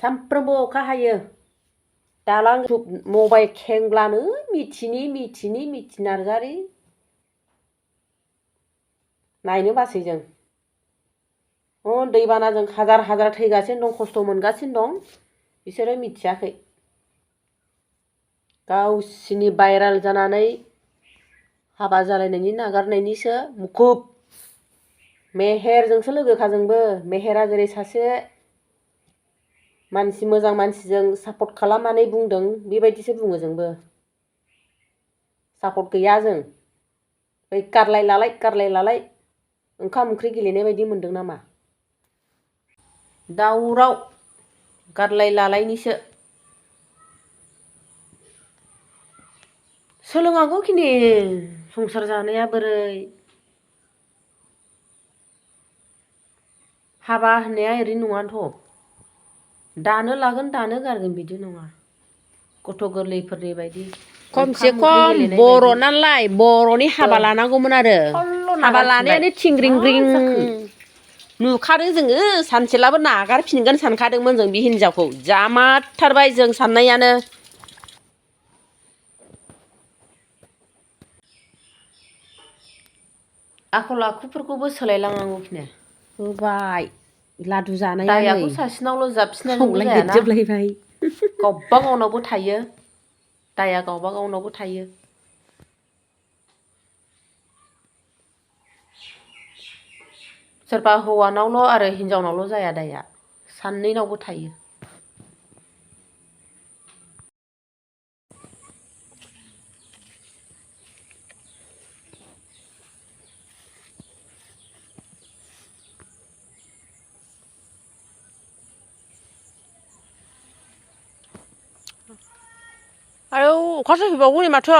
सानफ्रोमबो अखा हायो दालां मबाइल खेंब्लानो मिथि नार्जारि नायनो बासै जों दैबानाजों हाजार हाजार थैगासिनो दं खस्थ' मोनगासिनो दं बिसोरो मिथियाखै गावसिनि भाइराल जानानै हाबा जालायनायनि नागारनायनिसो मुखुब मेहेरजोंसो लोगोखा जोंबो मेहेरा जेरै सासे मानसि मोजां मानसिजों सापर्ट खालामनानै बुंदों बेबायदिसो बुङो जोंबो सापर्ट गैया जों बै गारलाय लालाय ओंखाम ओंख्रि गेलेनाय बायदि मोनदों नामा दावराव गारलाय लालायनिसो सोलोंनांगौखिनि संसार जानाया बोरै हाबा होननाया ओरैनो नङाथ' दानो लागोन दानो गारगोन बिदि नङा गथ' गोरलैफोरनि बायदि खमसे खम बर' नालाय बर'नि हाबा लानांगौमोन आरो हाबा लानायानो थिंग्रिंग्रिं नुखादों जोङो सानसेलाबो नागारफिनगोन सानखादोंमोन जों बे हिनजावखौ जामारथारबाय जों साननायानो आखल आखुफोरखौबो सोलायलांनांगौखिनि होबाय लादु जानाया दायाखौ सासेनावल' जाबसिननानैबो जायाना गावबा गावनावबो थायो दाया गावबा गावनावबो थायो सोरबा हौवानावल' आरो हिनजावनावल' जाया दाया सानैनावबो थायो आयौ अखासो फैबावगौ नै माथो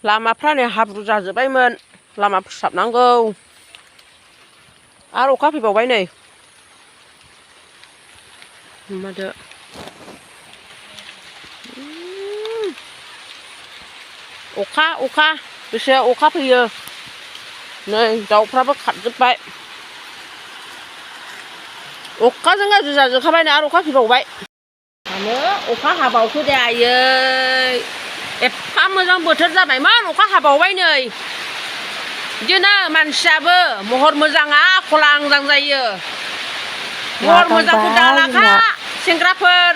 लामाफ्रानो हाब्रु जाजोब्बायमोन लामा फोसाबनांगौ आरो अखा फैबावबाय नै मादो अखा बेसे अखा फैयो नै दाउफ्राबो खारजोब्बाय अखाजों गाज्रि जाजोबखाबायनो आरो अखा फैबावबाय मानो अखा हाबावखो दे आयै एफा मोजां बोथोर जाबायमोन अखा हाबावबाय नै बिदिनो मानसियाबो महर मोजाङा आखला आंजां जायो महर मोजांखौ दालाखा सेंग्राफोर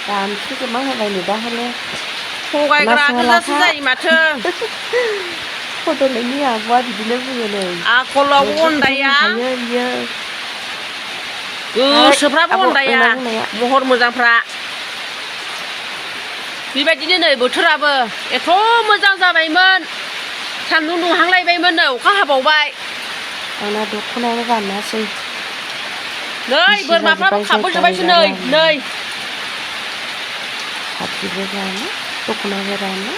दानसोजोबना होबाय नै दा हले थगायग्रा गोजासो जायो माथो फट'लैनि आब'आ बिदिनो बुङो नै आखलाव अनदाया गोसोफ्राबो अनदाया महर मोजांफ्रा बेबायदिनो नै बोथोराबो एथ' मोजां जाबायमोन सान्दुं दुंहांलायबायमोन नै अखा हाबावबाय आंना दख'नायानो रानासै नै बोरमाफ्राबो खाबोजोब्बायसो नै साथिबो रानो दख'नाबो रानो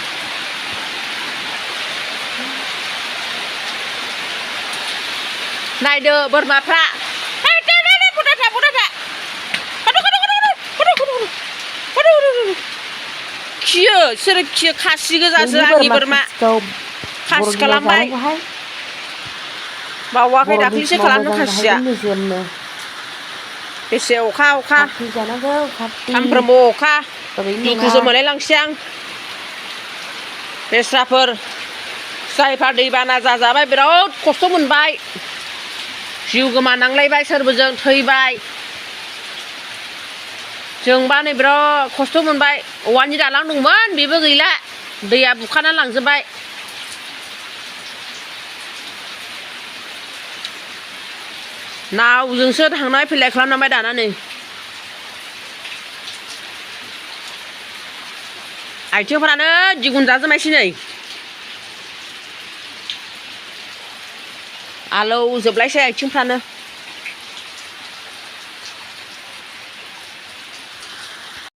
नायदो बोरमाफ्रा खियो सोर खियो खासि गोजासो आंनि बोरमा खासि खालामबाय बावाखै दाख्लिसो खालामदों खासिया बेसे अखा सानफ्रोमबो अखा दुखुसो मोनलायलांसै आं बेस्राफोर जायफ्रा दैबाना जाजाबाय बिराद खस्थ' मोनबाय जिउ गोमानांलायबाय सोरबोजों थैबाय जोंबा नै बिराद खस्थ' मोनबाय औवानि दालां दंमोन बेबो गैला दैया बुखाना लांजोब्बाय नावजोंसो थांलाय फैलाय खालामनांबाय दाना नै आथिंफ्रानो दिगुन जाजोबनायसै नै आलौ जोबलायसै आथिंफ्रानो